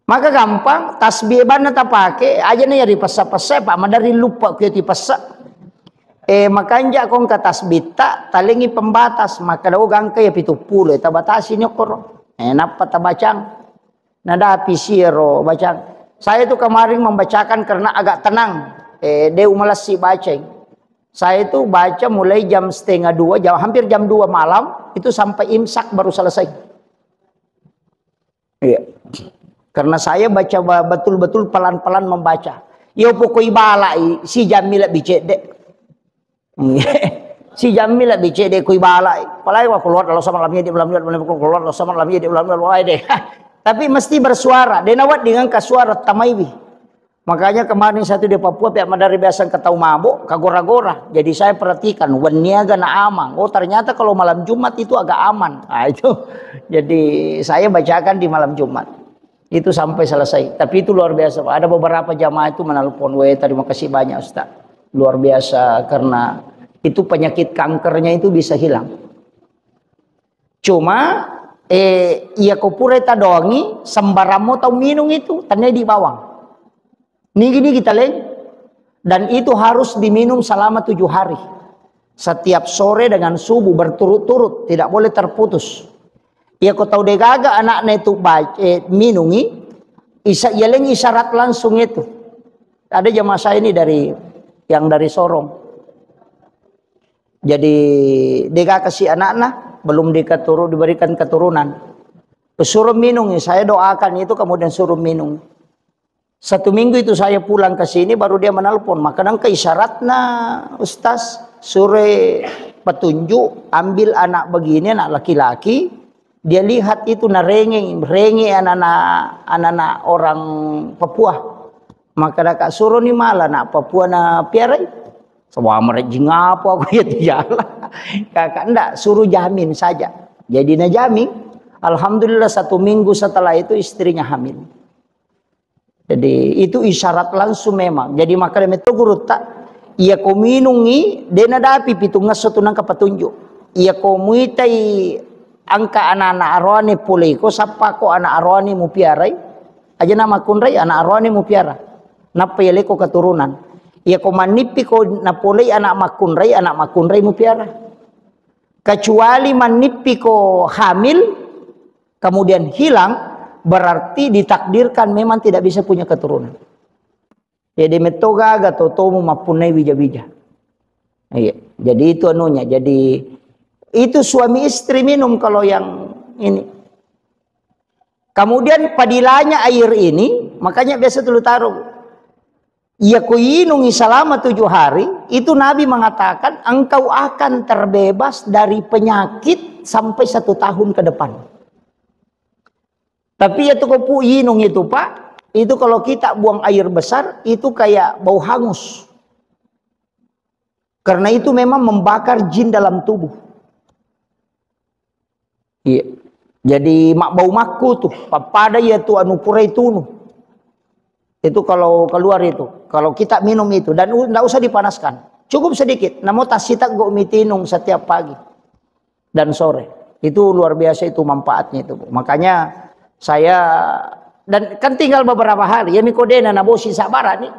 Maka gampang, tasbih banna tapake, aja na yari pessa-pessa, Pak, madari lupa ku ti pessa. Eh, makanja kongka tasbih ta, talengi pembatas, maka dau gangka ya pitu puluh, eh, tabatasi ni okoro. Eh, nappa tabacang. Nadapi siero bacang. Saya itu kemarin membacakan karena agak tenang. Eh, deu malessi bacai. Saya itu baca mulai jam setengah dua, jam, hampir jam dua malam, itu sampai imsak baru selesai. Iya. Karena saya baca ba- betul-betul pelan-pelan membaca. Yo pokoi balai, si jammi lebih cedde. Iya. Si jammi lebih cedde kui balai. Apalagi waktu keluar kalau sama lamnya di malam malam keluar kalau sama lamnya di malam malam deh. Tapi mesti bersuara. Denawat dengan kasuara tamaiwi. Makanya kemarin satu di Papua pihak madari biasa ketau mabuk, kagora-gora. Jadi saya perhatikan, wenniaga na amang. Oh ternyata kalau malam Jumat itu agak aman. Ah, itu. Jadi saya bacakan di malam Jumat. Itu sampai selesai. Tapi itu luar biasa, Pak. Ada beberapa jamaah itu menelpon, "Weh, terima kasih banyak, Ustaz. Luar biasa karena itu penyakit kankernya itu bisa hilang." Cuma eh, iya ko pura tadoangi, sembarang mo tau minum itu, tenne di bawang. Nigi-nigi taleng. Dan itu harus diminum selama tujuh hari. Setiap sore dengan subuh berturut-turut, tidak boleh terputus. Iya ko tau degaga anaknya itu baca, eh, minungi, isa, yaleng isyarat langsung itu. Ada jamaah saya ini dari yang dari Sorong. Jadi dega kasih anaknya belum dikaturu diberikan keturunan. Pesuruh minum, saya doakan itu kemudian suruh minum. Satu minggu itu saya pulang ke sini baru dia menelpon. Maka nangka isyaratnya Ustaz suruh petunjuk ambil anak begini anak laki-laki dia lihat itu narenge renge anak-anak anak-anak orang Papua. Maka daka suruh ni mala anak Papua na piarai. Semua merejing apa aku ya tiala. Kakak ndak suruh jamin saja. Jadi na jamin. Alhamdulillah satu minggu setelah itu istrinya hamil. Jadi itu isyarat langsung memang. Jadi maka demi itu guru tak. Iya ko minungi dena dapi pitung ngesso tu nangka petunjuk. Iya ko muitai angka anak-anak aroane pole ko sappa ko anak aroane mupiarai. Aja nama kunrai anak aroane mupiara. Nappa yaleko keturunan. Iya ko mannippiko napolei anak makkunrai, anak makkunrai mupiara. Kecuali mannippiko hamil, kemudian hilang, berarti ditakdirkan memang tidak bisa punya keturunan. Jadi metto gaga totomu mappunnai wija-wija. Iya. Jadi itu anunya. Jadi itu suami istri minum kalau yang ini. Kemudian padilanya air ini, makanya biasa dulu taruh. Iya kuinungi selama tujuh hari, itu Nabi mengatakan engkau akan terbebas dari penyakit sampai satu tahun ke depan. Tapi ya tuh kopu inung itu Pak, itu kalau kita buang air besar itu kayak bau hangus. Karena itu memang membakar jin dalam tubuh. Iya. Jadi mak bau makku tuh, pappada ya tuh anu purai tunu. Itu kalau keluar itu, kalau kita minum itu dan tidak usah dipanaskan, cukup sedikit. Namun tasita go mitinung setiap pagi dan sore. Itu luar biasa itu manfaatnya itu. Makanya saya dan kan tinggal beberapa hari ya mikodena na bosi sabara nih.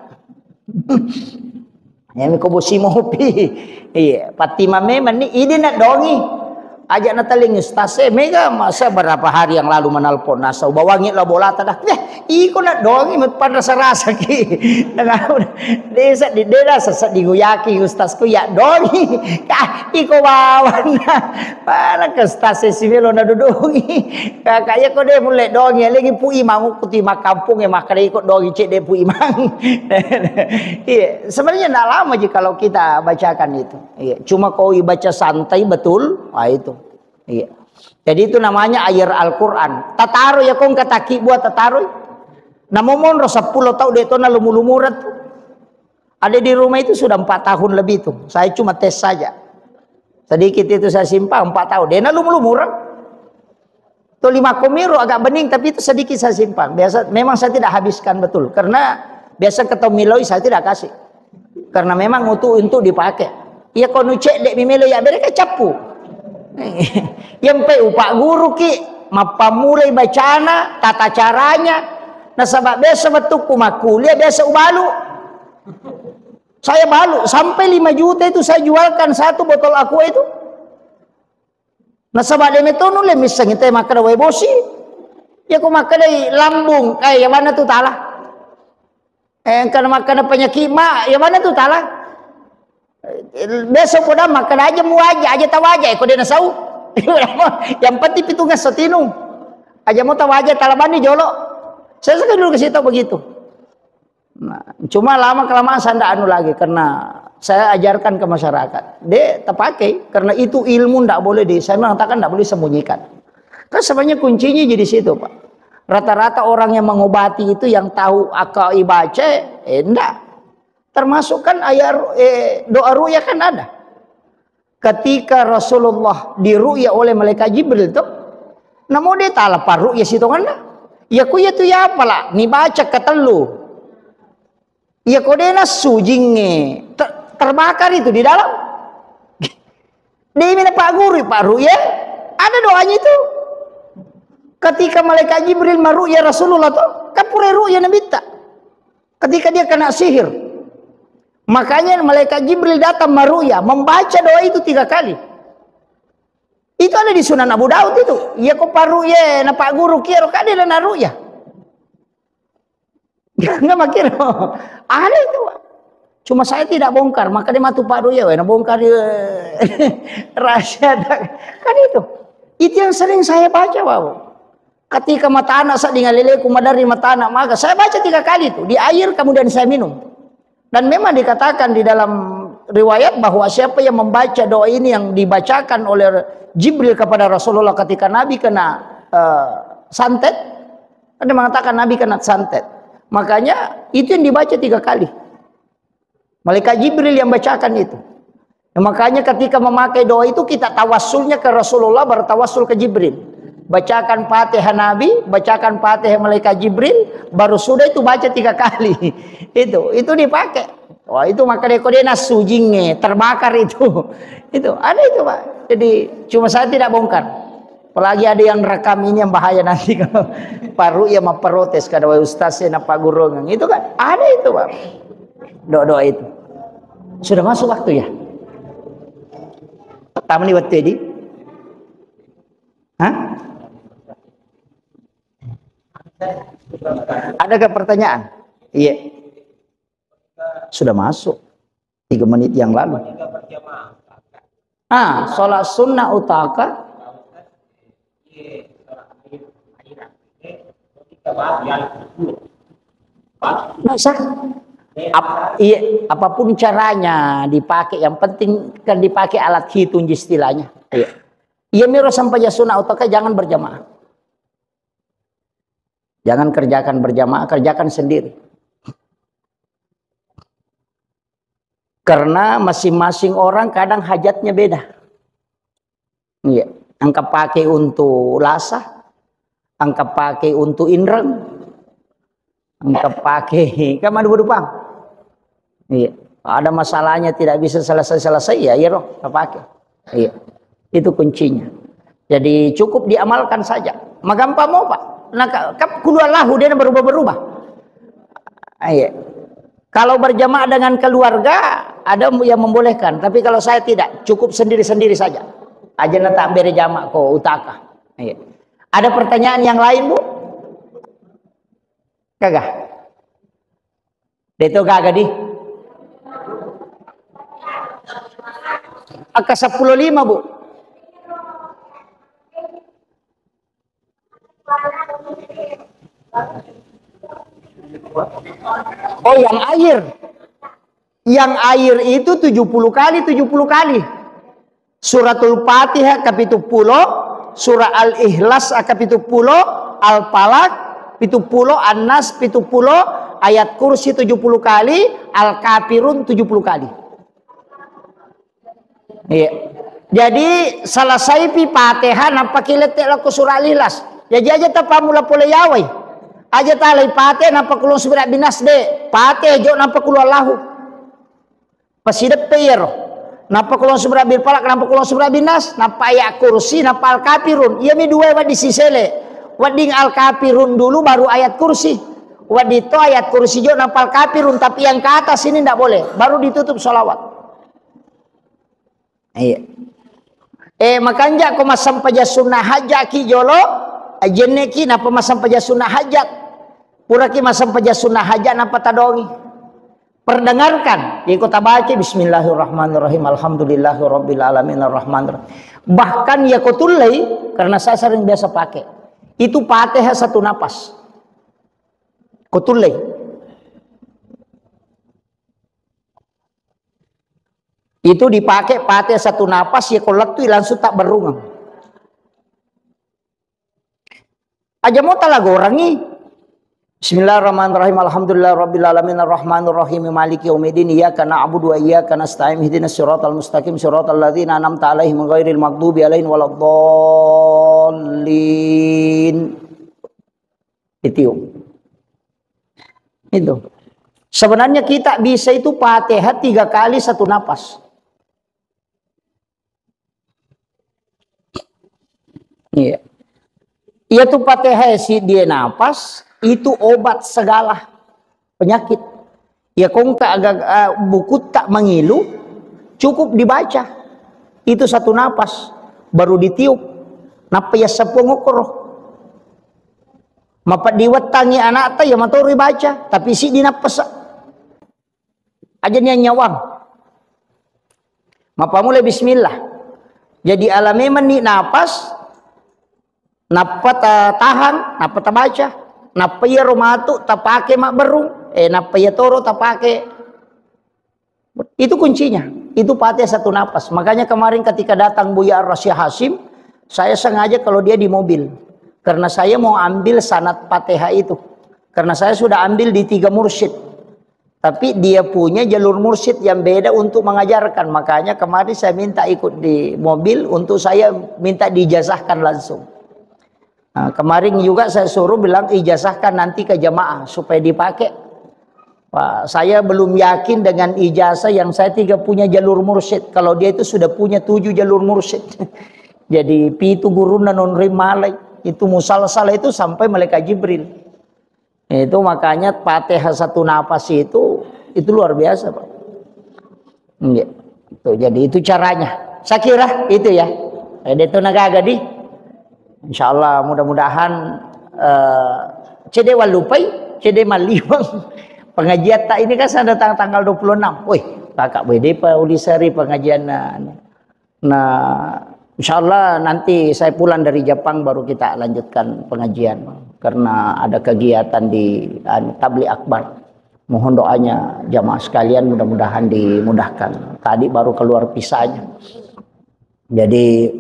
Ya miko bosi mopi. Iya, Fatimah memang ni idi nak dongi. Aja natelling ustaz e, mega masa berapa hari yang lalu menelpon, nasa ubawangi lo bolata dah. Weh, iko nak dongi, panrasa-rasa ki. Desa di desa sedih guyaki ustazku ya dongi. Ah, iko bawana. Mana ke ustaz e si melo na dudungi. Kakak ya ko de mulle dongi, lagi Pu Imang, ukuti makampung ya, makanya iko dongi cek de Pu Imang. Iya, sebenarnya ndak lama ji kalau kita bacakan itu. Iya, cuma kau ibaca santai betul, ah, itu. Iya. Jadi itu namanya air Al-Quran. Tataro ya kong kataki buat tataro. Namo monro sepuluh tau de tona lumu-lumura tu. Ada di rumah itu sudah empat tahun lebih tuh. Saya cuma tes saja. Sedikit itu saya simpan empat tahun. Dena lumu-lumura. Tuh lima komiro agak bening, tapi itu sedikit saya simpan. Biasa memang saya tidak habiskan betul karena biasa ketemu miloi saya tidak kasih. Karena memang untuk untuk dipakai. Iya ko nucek dek mimelo ya bere cappu. Yang pe upak guru ki, mappamulai bacana, tata caranya. Nasaba biasa wettukku makkuliah biasa ubalu. Saya balu sampai lima juta itu saya jualkan satu botol aqua itu. Nasaba de metonu le misseng te makkeda wae bosi. Ya ko makkedai lambung, eh, ya mana tu tala. Eh, engka makkeda penyakit ma, ya mana tu tala. Eh, biasa ko da makkeda aja muaja, aja tawaja, eh, ko de nasau. Yang penting pitunga sotinu. Aja mau tawaja tala bani jolo. Saya suka dulu kasih tahu begitu. Nah, cuma lama kelamaan saya ndak anu lagi karena saya ajarkan ke masyarakat. Dek, terpakai karena itu ilmu ndak boleh di, saya mengatakan ndak boleh sembunyikan. Kan sebenarnya kuncinya di situ, Pak. Rata-rata orang yang mengobati itu yang tahu akal ibaca, eh, ndak. Termasuk kan ayat ru-, eh, doa ruqyah kan ada. Ketika Rasulullah diruqyah oleh malaikat Jibril tuh, namo de tala parruqyah sitonganna. Ya ku ya tu ya apalah, ni baca ketellu. Ya ko de nassu jinge, ter-, terbakar itu di dalam. De mina Pak Guru, Pak Ruqyah, ada doanya itu. Ketika malaikat Jibril maruqyah Rasulullah tuh, kan pura ruqyah Nabitta. Ketika dia kena sihir. Makanya malaikat Jibril datang maruqyah, membaca doa itu tiga kali. Itu ada di Sunan Abu Daud itu. Iya ko parruqyah, na Pak Guru kiaro kade na ruqyah. Nggak makin. Ada itu, Pak. Cuma saya tidak bongkar, maka dia matu Pak Ruqyah, weh, na bongkar dia. Rahasia tak? Kan itu. Itu yang sering saya baca, Pak. Ketika mata anak sa dengan leleku madari mata anak, maka saya baca tiga kali itu di air, kemudian saya minum. Dan memang dikatakan di dalam riwayat bahwa siapa yang membaca doa ini yang dibacakan oleh Jibril kepada Rasulullah ketika Nabi kena, eh, santet, ada mengatakan Nabi kena santet. Makanya itu yang dibaca tiga kali. Malaikat Jibril yang bacakan itu. Nah, makanya ketika memakai doa itu kita tawassulnya ke Rasulullah, baru tawassul ke Jibril. Bacakan Fatihah Nabi, bacakan Fatihah malaikat Jibril, baru sudah itu baca tiga kali. Itu, itu dipakai. Wah, itu maka dia kode nassu jinge, terbakar itu. Itu, ada itu, Pak. Jadi, cuma saya tidak bongkar. Apalagi ada yang rekam ini yang bahaya nanti kalau Pak Ruqyah memprotes, kada wae ustaz saya nampak gurungan. Itu kan, ada itu, Pak. Doa-doa itu. Sudah masuk waktu ya? Tamu ni waktu ini? Hah? Adakah pertanyaan? Iya. Sudah masuk. Tiga menit yang lalu. Ah, sholat sunnah utaka. Nggak usah. Ap-, iya, apapun caranya dipakai, yang penting kan dipakai alat hitung istilahnya. Iya. Iya, miro sampai ya sunnah utaka, jangan berjamaah. Jangan kerjakan berjamaah, kerjakan sendiri. Karena masing-masing orang kadang hajatnya beda. Iya, engka pakai untuk lasa, engka pakai untuk inreng, engka pakai, kan ada berubah. Iya, ada masalahnya tidak bisa selesai-selesai, ya, iya, roh, engka pakai. Iya, itu kuncinya. Jadi cukup diamalkan saja. Magampang mau, Pak. Nah, ka-, ka-, kul huwallahu, dia berubah-berubah. Ah, iya. Kalau berjamaah dengan keluarga, ada yang membolehkan. Tapi kalau saya tidak, cukup sendiri-sendiri saja. Aja na tak bere jama ko utaka. Iya. Ada pertanyaan yang lain, Bu? Gaga? Deto gaga di? Angka seppulo lima, Bu. Oh, yang air. Yang air itu tujuh puluh kali, tujuh puluh kali. Suratul Fatihah kapitu pulo, surah Al-Ikhlas kapitu pulo, Al-Falaq pitu pulo, An-Nas pitu pulo, ayat kursi tujuh puluh kali, Al-Kafirun tujuh puluh kali. Iya. Jadi, selesai pi Fatihah, nappa kilette lako surah Al-Ikhlas. Jadi aja tapammula pole yawai. Aja talai Fatihah, nappa kulung subira binas de. Fatihah jo, nappa kulu Allahu. Pasideppe iyaro. Nappa kulung subira bil Falaq, nappa kulung subira binas, nappa ayat kursi, nappa Al-Kafirun. Iya mi dua wedding sisele. Wedding Al-Kafirun dulu, baru ayat kursi. Wedding to ayat kursi jo, nappa Al-Kafirun. Tapi yang ke atas ini ndak boleh. Baru ditutup sholawat. Iya. Eh, makanja ko massempajang sunnah hajjaki jolo, ajenneki napa massempajang sunnah hajat. Puraki massempajang sunnah hajat napa tadongi. Perdengarkan, iko tabaki bismillahirrahmanirrahim, alhamdulillahirabbil alamin, arrahmanirrahim. Bahkan ya ko tullei, karena saya sering biasa pakai. Itu Fatihah satu napas. Ko tullei. Itu dipakai Fatihah satu napas, ya ko lettui langsung tak berungang. Aja mo talagorangi. Bismillahirrahmanirrahim. Alhamdulillahirabbil alamin, arrahmanirrahim, maliki yaumiddin, iyyaka na'budu wa iyyaka nasta'in, ihdinas siratal mustaqim, siratal ladzina an'amta alaihim ghairil maghdubi alaihim waladdallin. Ditiup. Itu. Sebenarnya kita bisa itu Fatihah tiga kali satu napas. Iya. Iya tu Fatihah si dia napas, itu obat segala penyakit. Ya kongka agak, eh, buku tak mengilu, cukup dibaca. Itu satu napas, baru ditiup. Nappa ya sepong okoro. Mapeddi wettangi anakta, ya matoroi baca, tapi siddi nappasa. Aja nia nyawang. Mapamula bismillah. Jadi ala memenni napas, nappa ta tahang, nappa tabaca. Nappa iyaro matu tapake mabberung, eh, nappa iya toro tapake. Itu kuncinya. Itu Fatihah satu napas. Makanya kemarin ketika datang Buya Ar-Rasyid Hasyim, saya sengaja kalau dia di mobil. Karena saya mau ambil sanad Fatihah itu. Karena saya sudah ambil di tiga mursyid. Tapi dia punya jalur mursyid yang beda untuk mengajarkan. Makanya kemarin saya minta ikut di mobil untuk saya minta diijazahkan langsung. Nah, kemarin juga saya suruh bilang ijazahkan nanti ke jamaah supaya dipakai. Pak, saya belum yakin dengan ijazah yang saya tiga punya jalur mursyid. Kalau dia itu sudah punya tujuh jalur mursyid. Jadi pitu guruna nonroi malai. Itu musalsal itu sampai malaikat Jibril. Itu makanya Fatihah satu napas itu, itu luar biasa, Pak. Iya. Tuh, jadi itu caranya. Saya kira itu ya. Ada itu nagaga di. Insya Allah mudah-mudahan eh cede walupai, cede maliwang. Pengajian tak ini kan sudah tang tanggal dua puluh enam. Woi, kakak bede pa ulisari pengajian. Nah, insya Allah nanti saya pulang dari Jepang baru kita lanjutkan pengajian karena ada kegiatan di anu, Tabligh Akbar. Mohon doanya jamaah sekalian mudah-mudahan dimudahkan. Tadi baru keluar visanya. Jadi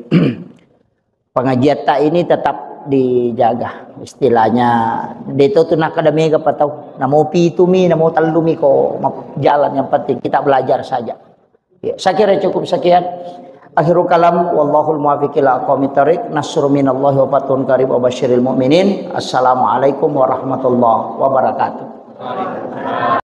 pengajian tak ini tetap dijaga. Istilahnya deto tu nakada mega patau. Namo pitu mi, namo tellu mi ko ma-, jalan, yang penting kita belajar saja. Ya, saya kira cukup sekian. Akhirul kalam, wallahul muwaffiq ila aqwamit thariq. Nasrun minallahi wa fathun qarib wa basyiril mu'minin. Assalamualaikum warahmatullahi wabarakatuh.